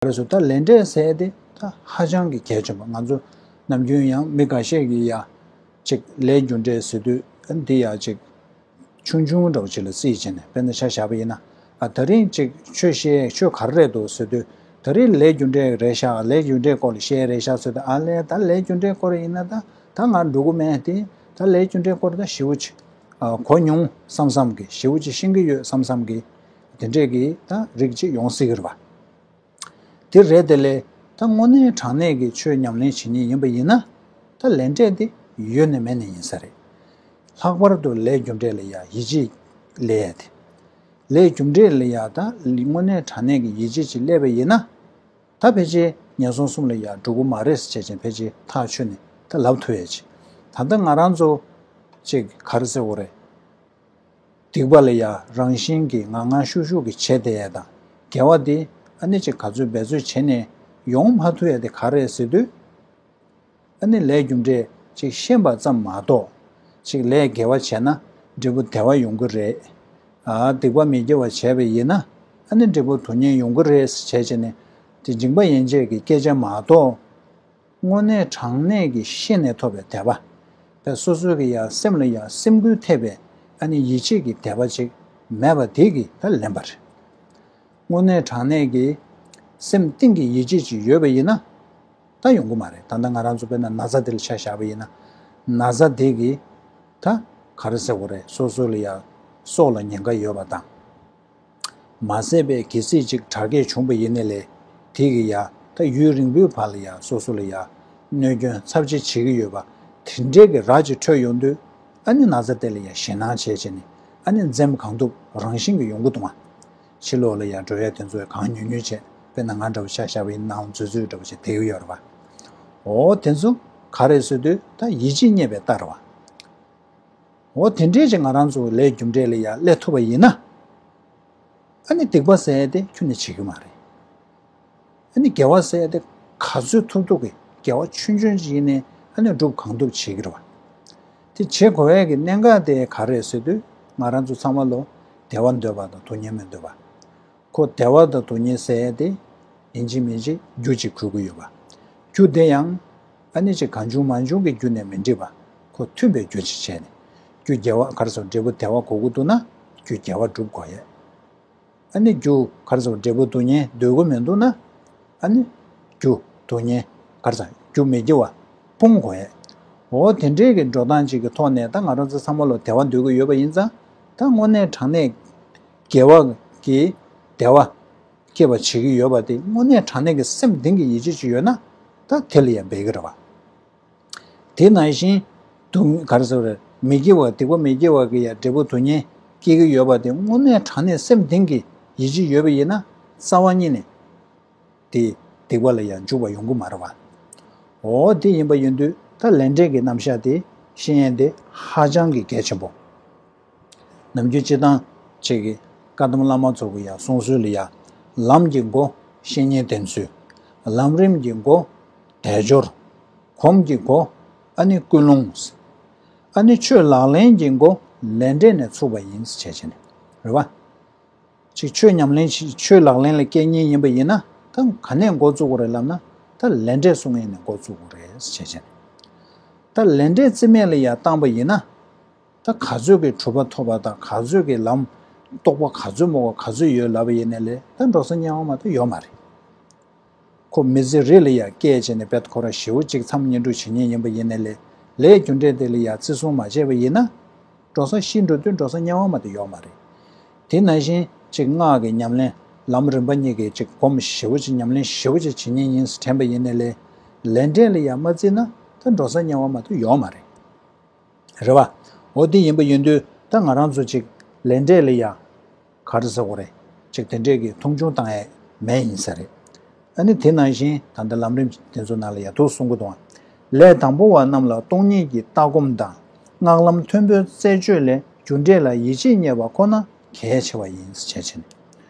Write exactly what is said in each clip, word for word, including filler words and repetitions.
རེད་སོ། ད་ལས་འབྲས་ཟེར་དེ་ད་ཧ་ཅང་གི་གལ་ཆེན་པོ། ང་ཚོ་ནམ་རྒྱུན་ཡང་མི་འགའ་ཤས་ཀྱིས་ཡ་ཅིག་ལས་རྒྱུ་འབྲས་ཟེར་དུས་འདི་ཡ་ཅིག་ཆུང་ཆུང་འདྲ་བོ་ཅིག་ལ་བརྩིས་བྱས་ནས། དཔེར་ན་ཆ་བཞག་པ་ཡིན་ན། ཨ་ད་རིང་ཅིག་ཆོས་བཤད་ཆོས་ག་རེ་རེད་འདུག་ཟེར་དུས། ད་རིང་ལས་རྒྱུ་འབྲས་རེད་ཤག་ལས་རྒྱུ་འབྲས་སྐོར་ལ་བཤད་རེད་ཤག་ཟེར་དུས། ཨ་ལས་ད་ལས་རྒྱུ་འབྲས་སྐོར་ཡིན་ན་ད་ད་ང་འགྲོ་གི་མེད་དེ། ད་ལས་རྒྱུ་འབྲས་སྐོར་ད་ཞེ་པོ་ཅིག་ཨ་གོ་མྱོང་བསམ་བསམ་གི། ཞེ་པོ་ཅིག་ཤེས་ཀྱི་ཡོད་བསམ་བསམ་གི། དེ་འདྲས་ཀྱི་ད་རིགས་ཅིག་ཡོང་སྲིད་ཀྱི་རེད་པ། དེ་རེད་དེ་ལས། ད་དངོས་གནས་དྲང་གནས་ཀྱི་ཆོས་ཉམས་ལེན་བྱེད་མཁན་ཡིན་པ་ཡིན་ན། ད་ལས་འབྲས་དེ་ཡོད་ནས་མེད་ནས་ཡིན་ས་རེད། ལྷག་པར་དུ་ལས་རྒྱུ་འབྲས་ལ་ཡ་ཡིད་ཆེས་སླེབས་ཡ་དེ། ལས་རྒྱུ་འབྲས་ལ་ཡ་ད་དངོས་གནས་དྲང་གནས་ཀྱི་ཡིད་ཆེས་ཅིག་སླེབས་པ་ཡིན་ན། ད་ཕལ་ཆེར་ངན་སོང་གསུམ་ལ་ཡ་འགྲོ་གི་མ་རེད་ཟེར་བྱས་ཅིག་ཕལ་ཆེར་ཐག་ཆོད་ནས་ད་ལབ་ཐུབ་ཡ་ཅིག་ད་ལྟ་ང་རང་ཚོ་ཅིག་ག་རེ་ཟེར་དགོས་རེད། སྡིག་པ་ལ་ཡ་རང་བཞིན་གྱིས་ངང་ངང་ཤུགས་ཤུགས་ཀྱིས་བྱས་བསྡད་ཡ་དང་། དགེ་བ་དེ་ཨ་ནི་ཅིག་ག་ཚོད་འབད་རྩོལ་བྱས་ནས་ཡོང་མ་ཐུབ་ཡ་དེ་ག་རེ་རེད་ཟེར་དུས། ཨ་ནི་ལས་རྒྱུ་འབྲས་ཅིག་ཤེས་པ་ཙམ་མ་གཏོགས། ཅིག་ལས་དགེ་བ་བྱས་ན་འབྲས་བུ་བདེ་བ་ཡོང་གི་རེད། ཨ་སྡིག་པ་མི་དགེ་བ་བྱས་པ་ཡིན་ན་ཨ་ནི་འབྲས་བུ་སྡུག་བསྔལ་ཡོང་གི་རེད་ཟེར་བྱས་བྱས་ནས། དེ་འཇིགས་པ་ཡན་ཆད་ཀྱི་སྐད་ཆ་མ་གཏོགས། དངོས་གནས་དྲང་གནས་ཀྱི་ཤེས་ནས་ཐོབ་པའི་དད་པ། དཔེ་སོ་སོ་གི་ཡང་སེམས་ལ་ཡང་སེམས་འགུལ་ཐེབས་པའི་ཨ་ནི་ཡིད་ཆེས་ཀྱི་དད་པ་ཅིག་མེད་པ་དེ་གིས་ད་ལན་པ་རེད། དངོས་གནས་དྲང་གནས་ཀྱི་སེམས་གཏིང་གི་ཡིད་ཆེས་ཅིག་ཡོད་པ་ཡིན་ན། ད་ཡོང་གི་མ་རེད། ད་ལྟ་ང་རང་ཚོ་དཔེར་ན་ན་ཚ་དེ་ལ་ཆ་བཞག་པ་ཡིན་ན། ན་ཚ་དེ་གིས་ད་ག་རེ་ཟེར་དགོས་རེད། སོ་སོ་ལ་ཡང་སྲོག་ལ་ཉེན་ཁ་ཡོད་པ་དང་། མ་ཟད་པའི་གལ་སྲིད་ཅིག་དྲག་སྐྱེད་བྱུང་བ་ཡིན་ནའི་ལས། དེ་གི་ཡ་ད་ཡུན་རིང་པོའི་བར་ལ་ཡ་སོ་སོ་ལ་ཡ་གནོད་སྐྱོན་ཚབས་ཆེ་བྱེད་ཀྱི་ཡོད་པ། དེ་འདྲའི་གི་ར་ཅིག་འཕྲོད་ཡོང་དུས། ཨ་ནི་ན་ཚ་དེ་ལ་ཡ་ཞེད་སྣང་བྱས་བྱས་ནས་ཨ་ནི་འཛེམ་གང་ཐུབ་རང་བཞིན་གྱི་ཡོང་གི་འདུག་ཨ། ཕྱི་ལོགས་ལ་ཡ་འགྲོ་ཡ་དེ་ཚོ་གང་ཉུང་ཉུང་བྱས། དཔེར་ན་ང་འདྲ་བོ་ཆ་བཞག་པ་ཡིན་ནའང་འཛུལ་འཛུལ་འདྲ་བོ་ཞིག་བསྡད་ཀྱི་ཡོད་རེད་པ། འོ་དེ་ཚོ་ག་རེ་ཟེར་དུས་ད་ཡིད་ཆེས་རྙེད་པའི་རྟགས་རེད་པ། འོ་དེ་འདྲས་ཅིག་ང་རང་ཚོ་ལས་རྒྱུ་འབྲས་ལ་ཡ་སླེབས་ཐུབ་པ་ཡིན་ན། ཨ་ནི་སྡིག་པ་ཟེར་ཡ་དེ་ཁྱོན་ནས་བྱེད་ཀྱི་མ་རེད། ཨ་ནི་དགེ་བ་ཟེར་ཡ་དེ་ག་ཚོད་ཐུབ་ཐུབ་ཀྱི་དགེ་བ་ཆུང་ཆུང་ཅིག་ཡིན་ནའི་ཨ་ནི་སྒྲུབ་གང་ཐུབ་བྱེད་ཀྱི་རེད་པ། དེ་བྱེད་དགོས་ཡ་གི་གནད་འགག་དེ་ག་རེ་རེད་ཟེར་དུས། ང་རང་ཚོ་ཚང་མ་ལོ་བདེ་བ་འདོད་པ་དང་སྡུག་བསྔལ་མི་འདོད་པ། ཁོ་བདེ་བ་དང་སྡུག་བསྔལ་ཟེར་ཡ་དེ་ཡིན་གཅིག་མིན་གཅིག་རྒྱུ་གཅིག་དགོས་ཀྱི་ཡོད་པ། རྒྱུ་དེ་ཡང་ཨ་ནི་ཅིག་གང་བྱུང་མང་བྱུང་གི་རྒྱུ་ནས་མི་འགྲིག་པ། ཁོ་མཐུན་པའི་རྒྱུ་ཅིག་བྱས་ནས། རྒྱུ་དགེ་བ་ག་རེ་ཟེར། འབྲས་བུ་བདེ་བ་དགོས་ཀྱི་འདུག་ན། རྒྱུ་དགེ་བ་སྒྲུབ་དགོས་ཡ། ཨ་ནི་རྒྱུ་ག་རེ་ཟེར། འབྲས་བུ་སྡུག་བསྔལ་འདོད་ཀྱི་མི་འདུག་ན། ཨ་ནི་རྒྱུ་སྡུག་བསྔལ་ག་རེ་ཟེར། རྒྱུ་མི་དགེ་བ་སྤོང་དགོས་ཡ། འོ་དེ་འདྲའི་གི་འགྲོ་སྟངས་ཅིག་གི་ཐོག་ནས་ད་ང་རང་ཚོ་ཚང་མ་ལོ་བདེ་བ་འདོད་ཀྱི་ཡོད་པ་ཡིན་ཙང་། ད་དངོས་གནས་དྲང་གནས་དགེ་བ་གི་བདེ་བ་སྐྱེད་པ་བྱེད་ཀྱི་ཡོད་པ་དེ་དངོས་གནས་དྲང་གནས་ཀྱི་སེམས་གཏིང་གི་ཡིད་ཆེས་ཅིག་ཡོད་ན། ད་དེ་ལ་ཡང་འབད་ཀྱི་རེད་པ། དེ་ནང་བཞིན་སྡུག་ག་རེ་ཟེར་རེད། མི་དགེ་བ། སྡིག་པ་མི་དགེ་བ་གི་ཡང་འབྲས་བུ་སྡུག་བསྔལ་སྐྱེ་གི་ཡོད་པ་དེ་དངོས་གནས་དྲང་གནས་སེམས་གཏིང་གི་ཡིད་ཆེས་ཡོད་པ་ཡིན་ན། རྩ་བ་ཉིད་ནས་དེ་སྡིག་པ་ལ་ཡང་འཇུག་པ་ཡོང་གི་མ་རེད་པ། འོ་དེ་ཡིན་པ་ཡིན་དུས་ད་ལས་འབྲས་ཀྱི་རྣམ་གཞག་དེ་ཤེས་ཡ་དེ་ཧ་ཅང་གི་གལ་ཆེན་པོ། ནམ་རྒྱུན་སྤྱིར་བཏང་ཅིག་གི་བཀའ་གདམས་བླ་མ་ཚོ་གི་ཡང་གསུང་སྲོལ་ལ་ཡ། ལམ་གྱི་སྒོ་བཤེས་གཉེན་བསྟེན་ཚུལ། ལམ་རིམ་གྱི་སྒོ་དལ་འབྱོར། གོམས་ཀྱི་སྒོ་ཨ་ནི་ཀུན་སློང་། ཨ་ནི་ཆོས་ལག་ལེན་གྱི་སྒོ་ལས་འབྲས་ནས་ཚུགས་པ་ཡིན་ཟེར་བྱས་བྱས་ནས་རེད་པ། ཅིག་ཆོས་ཉམས་ལེན་བྱེད། ཆོས་ལག་ལེན་ལ་བསྐྱལ་མཁན་ཡིན་པ་ཡིན་ན། ད་ག་ནས་འགོ་བཙུགས་དགོས་རེད་ལབ་ན། ད་ལས་འབྲས་སྲུང་མཁན་ནས་འགོ་བཙུགས་དགོས་རེད་ཟེར་བྱས་བྱས་ནས། ད་ལས་འབྲས་རྩིས་མེད་ལ་ཡ་བཏང་པ་ཡིན་ན། ད་ག་ཚོད་ཀྱི་གྲུབ་པ་ཐོབ་པ་དང་། ག་ཚོད་ཀྱི་ལམ། རྟོགས་པ་ག་ཚོད་མོ་ག་ཚོད་ཡོད་ལབ་པ་ཡིན་ནའི་ལས། ད་འགྲོ་ས་དམྱལ་བ་མ་གཏོགས་ཡོད་མ་རེད། ཁོ་མི་ཚེ་རིང་ལ་ཡ་བསྐྱལ་བྱས་ནས་དཔེ་ཁོ་རང་ཞེ་པོ་ཅིག་མཚམས་བསྙེན་སྒྲུབ་བྱེད་མཁན་ཡིན་པ་ཡིན་ནའི་ལས། ལས་རྒྱུ་འབྲས་དེ་ལ་ཡ་བརྩི་སྲུང་མ་བྱས་པ་ཡིན་ན། འགྲོ་ས། ཤི་འགྲོ་དུས་འགྲོ་ས་དམྱལ་བ་མ་གཏོགས་ཡོད་མ་རེད། དེ་ནང་བཞིན་ཅིག་སྔགས་ཀྱི་ཉམས་ལེན། ལམ་རིམ་པ་གཉིས་ཀྱི་ཅིག་སྒོམ་ཞེ་པོ་ཅིག་ཉམས་ལེན་ཞེ་པོ་ཅིག་བྱེད་མཁན་ཡིན་ཟེར་དྲན་པ་ཡིན་ནའི་ལས། ལས་འབྲས་ལ་ཡ་མ་བརྩིས་ན་ད་འགྲོ་ས་དམྱལ་བ་མ་གཏོགས་ཡོད་མ་རེད། རེད་པ། འོ་དེ་ཡིན་པ་ཡིན་དུས་ད་ང་རང་ཚོ་ཅིག་ལས་འབྲས་ལ་ཡ་ག་རེ་ཟེར་དགོས་རེད། ཅིག་དེ་འདྲས་ཀྱི་མཐོང་ཆུང་བཏང་ཡས་མེད་ཡིན་ས་རེད། ཨ་ནི་དེ་ནང་བཞིན་ད་ལྟ་ལམ་རིམ་དེ་ཚོ་ནང་ལ་ཡ་འདུག་གསུང་གི་འདུག་ལས་དང་པོ་བ་རྣམས་ལ་སྟོང་ཉིད་ཀྱི་ལྟ་སྒོམ་དང་། སྔགས་ལམ་མཐོན་པོའི་རྩད་གཅོད་ལས། རྒྱུ་འབྲས་ལ་ཡིད་ཆེས་རྙེད་པ་ཁོ་ན་གལ་ཆེ་བ་ཡིན་ཟེར་བྱས་བྱས་ནས།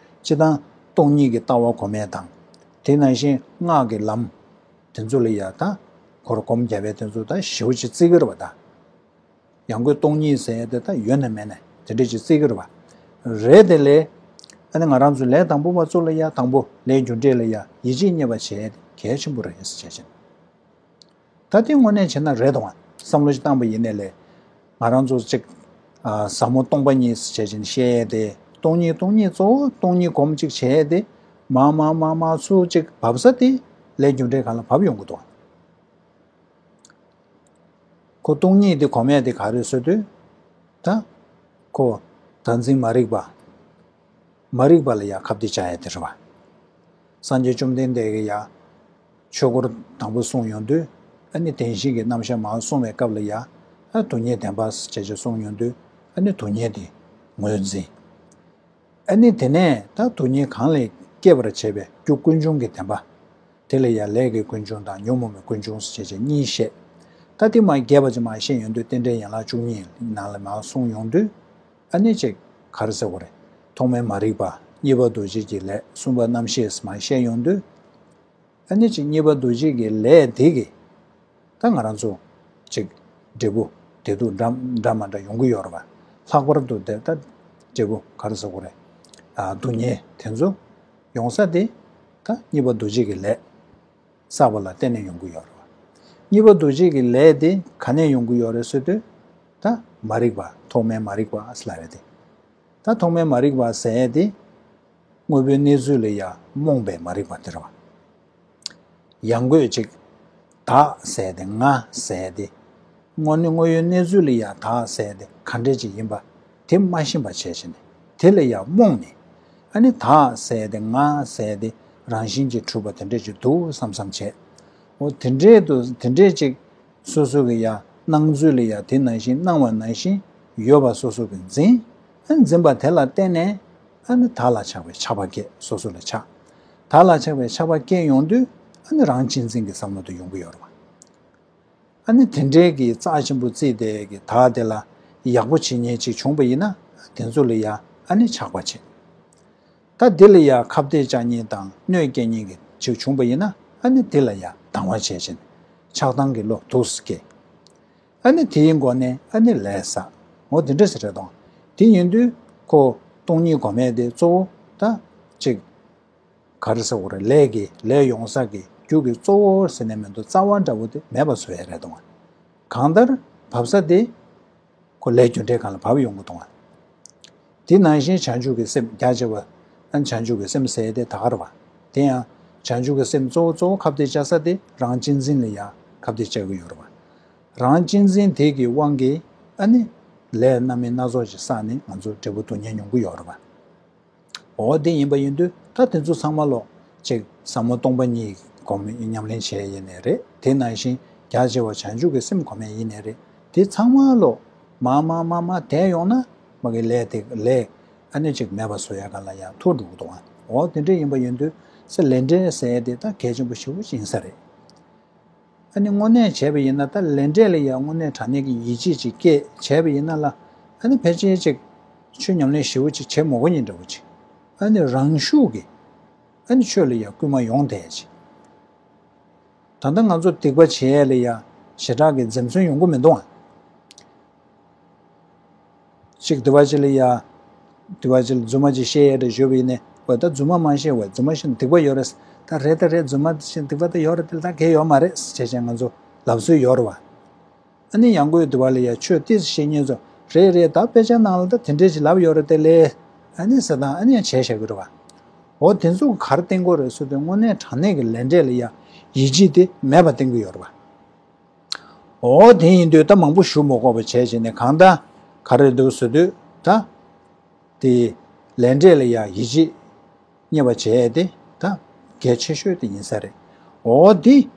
སྤྱིར་བཏང་སྟོང་ཉིད་ཀྱི་ལྟ་བ་གོ་མཁན་དང་། དེ་ནང་བཞིན་སྔགས་ཀྱི་ལམ་དེ་ཚོ་ལ་ཡ་ད་ཁོ་རང་སྒོམ་རྒྱབ་པའི་དེ་ཚོ་ད་ཞེ་པོ་ཅིག་བརྩི་གི་རེད་པ་ད། ཡང་སྒོས་སྟོང་ཉིད་ཟེར་ཡ་དེ་ད་ཡོད་ནས་མེད་ནས་དེ་འདྲས་ཅིག་བརྩི་གི་རེད་པ། རེད་དེ་ལས། ཨ་ནི་ང་རང་ཚོ་ལས་དང་པོ་བ་ཚོ་ལ་ཡ་དང་པོ་ལས་རྒྱུ་འབྲས་ལ་ཡ་ཡིད་ཆེས་རྙེད་པ་བྱས་གལ་ཆེན་པོ་རེད་ཟེར་བྱས་ཕྱིན། ད་དེ་དངོས་གནས་བྱས་ན་རེད་དང་བསམ་བློ་ཞིག་བཏང་པ་ཡིན་ནའི་ལས། ང་རང་ཚོ་གཅིག་ཨ་ཟབ་མོ་སྟོང་པ་ཉིད་ཟེར་བྱས་ཕྱིན་བཤད་ཡས་དེ་སྟོང་ཉིད་སྟོང་ཉིད་གཙོ་བོ་སྟོང་ཉིད་སྒོམ་གཅིག་བྱས་ཡས་དེ་མ་མ་མ་མ་ཚུར་གཅིག་བབས་ས་དེ་ལས་རྒྱུ་འབྲས་སྒང་ལ་བབས་ཡོང་གི་འདུག་ཁོ་སྟོང་ཉིད་དེ་གོམས་ཡས་དེ་ག་རེ་ཟེར་དུས། ད་ཁོ་བདག་འཛིན་མ་རིག་པ། མ་རིག་པ་ལ་ཡང་ཁ་གཏད་བཅག་ཡ་དེ་རེད་བ། སངས་རྒྱས་བཅོམ་ལྡན་འདས་ཀྱིས་ཡང་ཆོས་འཁོར་དང་པོ་གསུངས་ཡོང་དུས་ཨ་ནི་བདེན་བཞི་གི་རྣམ་གཞག་མར་གསུངས་པའི་སྐབས་ལ་ཡང་ཨ་སྡུག་བསྔལ་བདེན་པ་ཞེས་བྱས་གསུངས་ཡོང་དུས་ཨ་ནི་སྡུག་བསྔལ་དེ་ངོས་འཛིན། ཨ་ནི་དེ་ནས་ད་སྡུག་བསྔལ་གང་ལས་སྐྱེད་པར་བྱེད་པའི་རྒྱུ་ཀུན་འབྱུང་གི་བདེན་པ། དེ་ལ་ཡང་ལས་ཀྱི་ཀུན་འབྱུང་དང་ཉོན་མོངས་པའི་ཀུན་འབྱུང་ཞེས་བྱས་གཉིས་བཤད། ད་དེ་མར་རྒྱས་པ་ཅིག་མར་བཤད་ཡོང་དུས་རྟེན་འབྲེལ་ཡན་ལག་བཅུ་གཉིས་ནང་ལ་མར་གསུངས་ཡོང་དུས། ཨ་ནི་ཅིག་ག་རེ་ཟེར་དགོས་རེད། ཐོག་མའི་མ་རིག་པ། གཉིས་པ་འདུ་བྱེད་ཀྱི་ལས། གསུམ་པ་རྣམ་ཤེས་མར་བཤད་ཡོང་དུས། ཨ་ནི་ཅིག་གཉིས་པ་འདུ་བྱེད་ཀྱི་ལས་དེ་གིས་ད་ང་རང་ཚོ་ཅིག་འབྲས་བུ་བདེ་སྡུག་འདྲ་འདྲ་མ་འདྲ་ཡོང་གི་ཡོད་རེད་བ། ལྷག་པར་དུ་དེ་ད་འབྲས་བུ་ག་རེ་ཟེར་དགོས་རེད། ཨ་སྡུག་བསྔལ་དེ་ཚོ་ཡོང་ས་དེ་ད་གཉིས་པ་འདུ་བྱེད་ཀྱི་ལས་བསགས་པ་ལ་བརྟེན་ནས་ཡོང་གི་ཡོད་རེད་བ། གཉིས་པ་འདུ་བྱེད་ཀྱི་ལས་དེ་ག་ནས་ཡོང་གི་ཡོད་རེད་ཟེར་དུས། ད་མ་རིག་པ། ཐོག་མའི་མ་རིག་པ་ཟེར་ལབ་ཡ་དེ། ད་ཐོག་མའི་མ་རིག་པ་ཟེར་ཡ་དེ། དངོས་པོའི་གནས་ཚུལ་ལ་ཡང་རྨོངས་པའི་མ་རིག་པ་དེ་རེད་བ། ཡང་སྒོས་ཅིག་བདག་ཟེར་ཡ་དེ། ང་ཟེར་ཡ་དེ། དངོས་གནས་དངོས་ཡོད་གནས་ཚུལ་ལ་ཡང་བདག་ཟེར་ཡ་དེ་ག་འདྲ་ཅིག་ཡིན་པ་དེ་མ་ཤེས་པ་བྱས་བྱས་ནས་དེ་ལ་ཡང་རྨོངས་ནས། ཨ་ནི་བདག་ཟེར་ཡ་དེ་ང་ཟེར་ཡ་དེ་རང་བཞིན་གྱིས་གྲུབ་པ་དེ་འདྲ་ཅིག་འདུག་བསམ་བསམ་བྱས། འོ་དེ་འདྲས་དུ་དེ་འདྲས་ཅིག་སོ་སོ་གི་ཡ་སྣང་ཚུལ་ལ་ཡ་དེ་ནང་བཞིན་སྣང་བ་ནང་བཞིན་ཡོད་པ་སོ་སོ་གི་འཛིན། ཨ་འཛིན་པ་དེ་ལ་བརྟེན་ནས་ཨ་ནི་བདག་ལ་ཆགས་པའི་ཆགས་པ་སྐྱེ། སོ་སོ་ལ་ཆགས། བདག་ལ་ཆགས་པའི་ཆགས་པ་སྐྱེ་ཡོང་དུས་ཨ་ནི་རང་གཅེས་འཛིན་གྱི་བསམ་བློ་དེ་ཡོང་གི་ཡོད་རེད་བ། ཨ་ནི་དེ་འདྲའི་གི་རྩ་ཆེན་པོ་བརྩིས་ཏེ་གི་བདག་དེ་ལ་ཡག་པོ་བྱེད་མཁན་ཅིག་བྱུང་པ་ཡིན་ན་དེ་ཚོ་ལ་ཡ་ཨ་ནི་ཆགས་པ་བྱེད། ད་དེ་ལ་ཡ་ཁ་གཏད་བཅག་མཁན་དང་གནོད་སྐྱེལ་མཁན་གྱི་ཅིག་བྱུང་པ་ཡིན་ན་ཨ་ནི་དེ་ལ་ཡ་སྡང་བ་བྱས་ཕྱིན། ཆགས་སྡང་གི་བློ་འདུག་སེ་སྐྱེ། ཨ་ནི་དེའི་སྒོ་ནས་ཨ་ནི་ལས་བསགས། འོ་དེ་འདྲ་ཟེར་རེད་དང་། དེ་ཡིན་དུས་ཁོ་སྟོང་ཉིད་སྒོམ་ཡས་དེ་གཙོ་བོ་ད་ཅིག་ག་རེ་ཟེར་དགོས་རེད། ལས་ཀྱི་ལས་ཡོང་ས་གི་རྒྱུ་གི་གཙོ་བོ་ཟེར་ནས་མི་འདུག་རྩ་བ་འདྲ་བོ་དེ་མེད་པ་བཟོ་ཡས་རེད་དང་། གང་ལྟར་བབས་ས་དེ། ཁོ་ལས་རྒྱུ་འབྲས་སྒང་ལ་བབས་ཡོང་གི་འདུག་ཨ། དེ་ནང་བཞིན་བྱང་ཆུབ་ཀྱི་སེམས་རྒྱ་ཆེ་བ། ཨ་བྱང་ཆུབ་ཀྱི་སེམས་ཟེར་ཡས་དེ་ད་ག་རེད་བ། དེ་ཡང་བྱང་ཆུབ་ཀྱི་སེམས་གཙོ་བོ་གཙོ་བོ་ཁ་གཏད་བཅའ་ས་དེ་རང་གཅེས་འཛིན་ལ་ཡང་ཁ་གཏད་བཅའ་གི་ཡོད་རེད་བ། རང་གཅེས་འཛིན་དེ་གི་དབང་གིས་ཨ་ནི་ལས་སྣ་མིན་སྣ་ཚོགས་ཤིག་བསགས་ནས་ང་ཚོ་འབྲས་བུ་སྡུག་བསྔལ་མྱོང་གི་ཡོད་རེད་བ། འོ་དེ་ཡིན་པ་ཡིན་དུས་ད་དེ་ཚོ་ཚང་མ་ལོག་ཅིག་ཟབ་མོ་སྟོང་པ་ཉིད་སྒོམ་ཉམས་ལེན་བྱས་ཡིན་ནའི་རེད། དེ་ནང་བཞིན་རྒྱ་ཆེ་བ་བྱང་ཆུབ་ཀྱི་སེམས་སྒོམ་ཡས་ཡིན་ནའི་རེད། དེ་ཚང་མ་ལོག་མ་མ་མ་མ་དེ་ཡོང་ན་མ་གི་ལས་དེ་ལས་ཨ་ནི་ཅིག་མེད་པ་བཟོ་ཡ་ག་ལ་ཡང་ཐུག་འགྲོ་གི་འདུག་ཨ། འོ་དེ་འདྲ་ཡིན་པ་ཡིན་དུས་ས་ལས་འབྲས་ཟེར་ཡ་དེ་ད་གལ་ཆེན་པོ་ཞེ་པོ་ཅིག་ཡིན་ས་རེད། ཨ་ནི་དངོས་གནས་བྱས་པ་ཡིན་ན་ད་ལས་འབྲས་ལ་ཡང་དངོས་གནས་དྲང་གནས་ཀྱི་ཡིད་ཆེས་ཅིག་སྐྱེས་བྱས་པ་ཡིན་ན་ལ། ཨ་ནི་ཕལ་ཆེར་ཅིག་ཆོས་ཉམས་ལེན་ཞེ་པོ་ཅིག་བྱེད་མ་དགོས་ཉིན་འདྲ་བོ་ཅིག་ཨ་ནི་རང་ཤུགས་ཀྱིས་ཨ་ནི་ཆོས་ལ་ཡང་སྐུལ་མ་ཡོང་བསྡད་ཅིག་ད་ལྟ་ང་ཚོ་སྡིག་པ་བྱེད་ཡས་ལ་ཡང་ཞེ་དྲག་གི་འཛེམ་ཟོན་ཡོང་གི་མི་འདུག་ཨ། ཅིག་དེ་བ་ཅིག་ལ་ཡ། དེ་བ་ཅིག་ལ་རྫུན་མ་ཅིག་བཤད་ཡས་རེད་ཞུས་པ་ཡིན་ནའི་འོ་ད་རྫུན་མ་མ་བཤད་བས། རྫུན་མ་བཤད་ན་སྡིག་པ་ཡོད་རེད། ད་རེད་ད་རེད། རྫུན་མ་བཤད་ན་སྡིག་པ་ད་ཡོད་རེད་དེ་ད་གལ་ཡོད་མ་རེད་ཟེར་བྱས་ང་ཚོ་ལབ་སྲོལ་ཡོད་རེད་བ། ཨ་ནི་ཡང་སྒོས་དེ་བ་ལ་ཡ་ཆོས་ཏོག་ཙམ་བཤད་མཁན་ཚོ་རེད་རེད། ད་དཔེ་ཆ་ནང་ལ་ད་དེ་འདྲས་ཅིག་ལབ་ཡོད་རེད་དེ་ལས། ཨ་ནི་ཟེར་དང་ཨ་ནི་ཡང་བྱས་བཞག་གི་རེད་བ། འོ་དེ་ཚོ་ག་རེ་བསྟན་གྱི་ཡོད་རེད་ཟེར་དུས་དངོས་གནས་དྲང་གནས་ཀྱི་ལས་འབྲས་ལ་ཡ་ཡིད་ཆེས་དེ་མེད་པ་བསྟན་གྱི་ཡོད་རེད་བ། འོ་དེ་ཡིན་དུས་ད་མང་པོ་ཞུ་མ་དགོས་པ་བྱས་བྱས་ནས་གང་ལྟར་ག་རེ་འདུག་ཟེར་དུས་ད། དེ་ལས་འབྲས་ལ་ཡང་ཡིད་ཆེས་རྙེད་པ་བྱས་ཏེ་ད་གལ་ཆེ་ཤོས་དེ་ཡིན་ས་རེད། འོ་དེ་